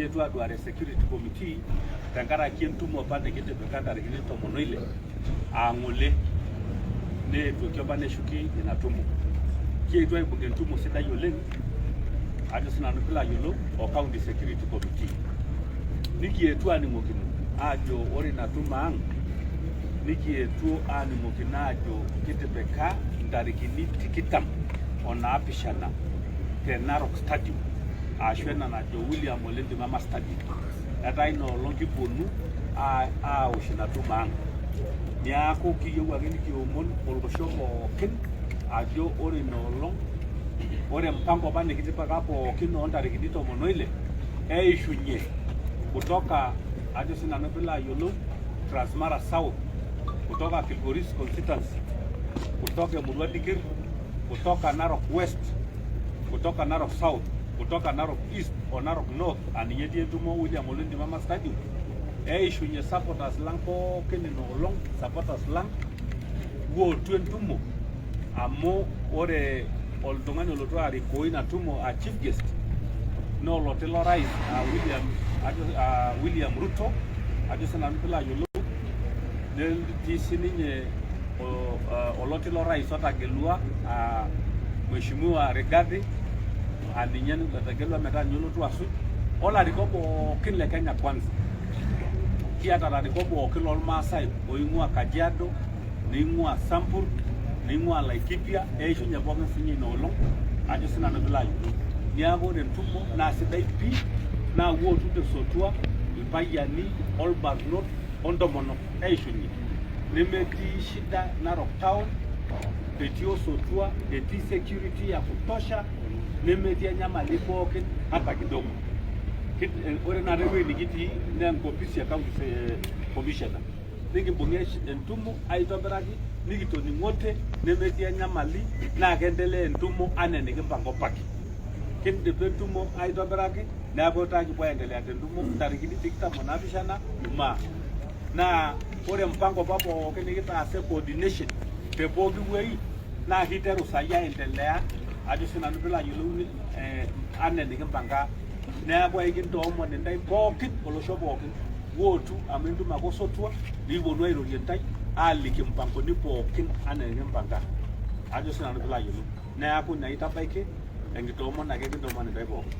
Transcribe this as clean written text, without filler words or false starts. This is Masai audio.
Kietuo aduare security committee tenkaraki entumo apa nikitipika ntarikini 16 aa ng'ole neetuoki apa neshuki ina tumo. Kietuo aibung entumo sidai oleng ajo sinanu piilo ayiolou o county security committee. Nikietuo aning'okino aajo ore ina tumo ang nikietuo aning'okino aajo kitipika ntarikini 27 te Narok Stadium ashu ena najo William Ole Ntimama Stadium. Etaa ina olong kiponu aosh ina tumo ang. Niaku kiyieu ake nikiomon olosho pookin ajo ore ina olong ore mpango apa nikitipika pookin oo ntarikini 16 eishunye kutoka ajo sinanu piilo ayiolou Transmara South kutoka Kilgoris constituency kutoka Emurua Dikir kutoka Narok West kutoka Narok South kutoka Narok East o Narok North aa ninye etii entumo William Ole Ntimama Stadium eishunye supporters lang pookin ina olong supporters lang wootu entumo amu ore oltung'ani olotu arikoo ina tumo aa chief guest naa oloti lorais aa William ajo aa William Ruto ajo sinanu piilo ayiolou netii sininye oloti lorais otagelua aa Mheshimiwa Rigathi aa ninye otegelua metaa ninye olotu asuj olarikok pookin le Kenya Kwanza. Kiata ilarikok pookin lormaasai oing'ua Kajiado, neing'ua Sambur, neing'ua Laikipia, eishunye pookin sinye ina olong ajo sinanu piilo ayiolou. Niaku ore entumo naa sidai pii naa wootu tesotua irpayiani olbarnot ontomonok eishunye nemetii shida Narok town, etii osotua, etii security ya kutosha nemetii enyamali pookin hata kidogo. Ore naata ewueji nikitii naa enkopisi e county commissioner. Nikimbung'a entumo aitobiraki nikitoning'ote nemetii enyamali naa keendelea entumo anaa enikimpanga opake. Kindipa entumo aitobiraki neeku taa kipuo aendelea tentumo ntarikini 27 Jumaa. Naa ore mpango apa pookin nikitaasa e coordination te pooki wuei naa kiteru sai aendelea ajo sinanu piilo ayiolou anaa enikimpanga. Neeku aikintoomon intae pookin olosho pookin wootu amu entumo ake osotua nikiponu airorie intae aaliki mpangoni pookin anaa enikimpanga ajo sinanu piilo ayiolou. Neeku ina aitabaiki enkitoomon ake kintoomon intae pookin.